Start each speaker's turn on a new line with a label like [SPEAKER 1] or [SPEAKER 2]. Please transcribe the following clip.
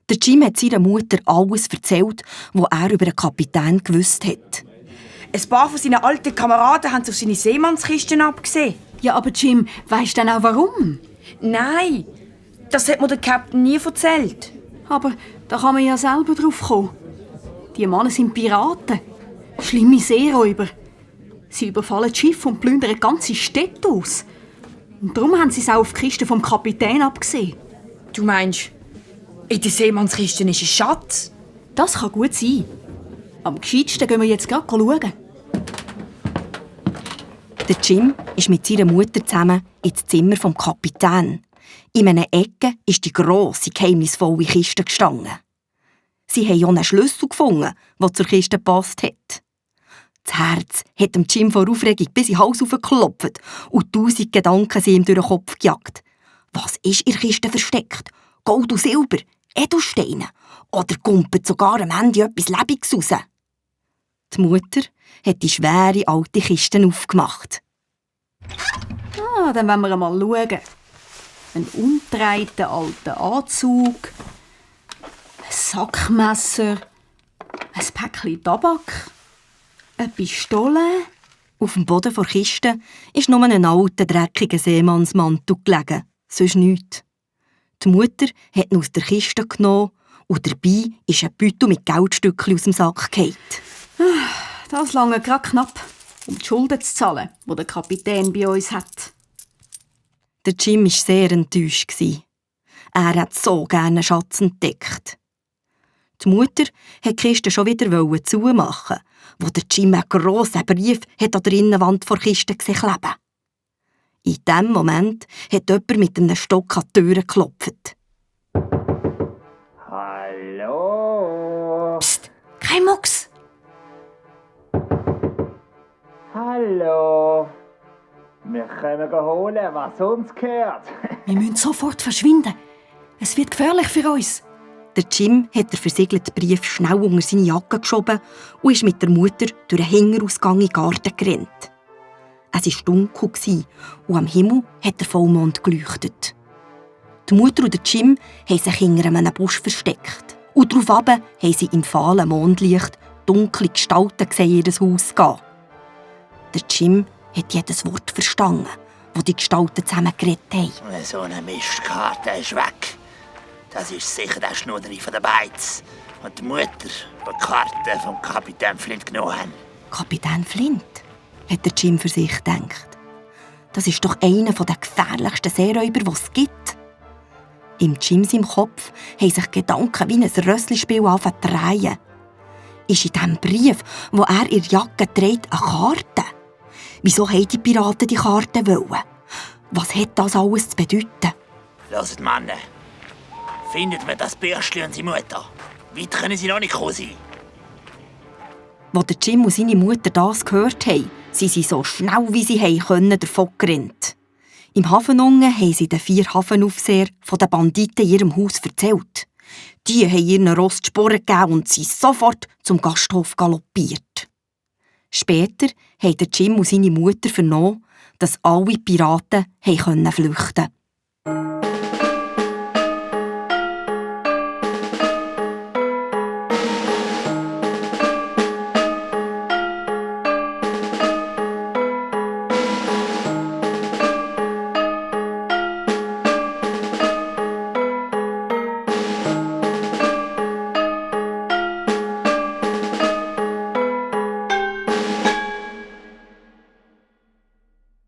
[SPEAKER 1] Der Jim hat seiner Mutter alles erzählt, was er über den Kapitän gewusst hat.
[SPEAKER 2] Ein paar von seinen alten Kameraden haben auf seine Seemannskisten abgesehen.
[SPEAKER 3] Ja, aber Jim, weisst du denn auch warum?
[SPEAKER 2] Nein, das hat mir der Captain nie erzählt.
[SPEAKER 3] Aber da kann man ja selber drauf kommen. Die Männer sind Piraten. Schlimme Seeräuber. Sie überfallen das Schiff und plündern ganze Städte aus. Und darum haben sie es auch auf die Kiste vom Kapitän abgesehen.
[SPEAKER 2] Du meinst, in der Seemannskiste ist ein Schatz?
[SPEAKER 3] Das kann gut sein. Am gescheitsten gehen wir jetzt gerade schauen.
[SPEAKER 1] Der Jim ist mit seiner Mutter zusammen ins Zimmer vom Kapitän. In einer Ecke ist die grosse, geheimnisvolle Kiste gestanden. Sie haben auch einen Schlüssel gefunden, der zur Kiste gepasst hat. Das Herz hat dem Jim vor Aufregung bis in den Hals geklopft und 1000 Gedanken sind ihm durch den Kopf gejagt. Was ist in der Kiste versteckt? Gold und Silber? Edelsteine? Oder kumpelt sogar am Ende etwas Lebendiges raus? Die Mutter hat die schwere alte Kiste aufgemacht.
[SPEAKER 3] Dann wollen wir einmal schauen. Ein umgedrehter alter Anzug, ein Sackmesser, ein Päckchen Tabak, eine Pistole.
[SPEAKER 1] Auf dem Boden der Kiste ist nur ein alter, dreckiger Seemannsmantel gelegen, sonst nichts. Die Mutter hat ihn aus der Kiste genommen und dabei ist ein Beutel mit Geldstückchen aus dem Sack gefallen.
[SPEAKER 3] Das lange gerade knapp, um die Schulden zu zahlen, die der Kapitän bei uns hat.
[SPEAKER 1] Der Jim war sehr enttäuscht. Er hat so gerne einen Schatz entdeckt. Die Mutter hat die Kiste schon wieder zumachen, wo der Jim einen grossen Brief hat an der Innenwand der Kiste kleben. In diesem Moment hat jemand mit einem Stock an die Tür geklopft.
[SPEAKER 4] Hallo?
[SPEAKER 3] Psst, kein Mucks!
[SPEAKER 4] Hallo? Wir können holen, was uns gehört.
[SPEAKER 3] Wir müssen sofort verschwinden. Es wird gefährlich für uns.
[SPEAKER 1] Der Jim hat den versiegelten Brief schnell unter seine Jacke geschoben und ist mit der Mutter durch den Hinterausgang in den Garten gerannt. Es war dunkel und am Himmel hat der Vollmond geleuchtet. Die Mutter und der Jim haben sich hinter einem Busch versteckt. Und darauf haben sie im fahlen Mondlicht dunkle Gestalten gesehen, in das Haus gehen. Der Jim hat jedes Wort verstanden, das die Gestalten zusammen geredet haben.
[SPEAKER 4] So eine Mistkarte ist weg. Das ist sicher der Schnudri von den Beiz. Und die Mutter, die die Karte vom Kapitän Flint genommen hat.
[SPEAKER 1] Kapitän Flint? Hat der Jim für sich gedacht. Das ist doch einer der gefährlichsten Seeräuber, die es gibt. Im Jims im Kopf haben sich Gedanken wie ein Rösslispiel angefangen zu drehen. Ist in diesem Brief, wo er in der Jacke trägt, eine Karte? Wieso wollten die Piraten die Karte wollen? Was hat das alles zu bedeuten?
[SPEAKER 4] Hört, Mann. Findet man das Bürschli und seine Mutter? Weit können sie noch nicht gekommen sein.
[SPEAKER 1] Als der Jim und seine Mutter das gehört haben, sind sie so schnell wie sie können davon gerannt. Im Hafen unten haben sie den 4 Hafenaufseher von den Banditen in ihrem Haus erzählt. Die haben ihren Ross die Sporen gegeben und sind sofort zum Gasthof galoppiert. Später haben der Jim und seine Mutter vernommen, dass alle Piraten flüchten konnten.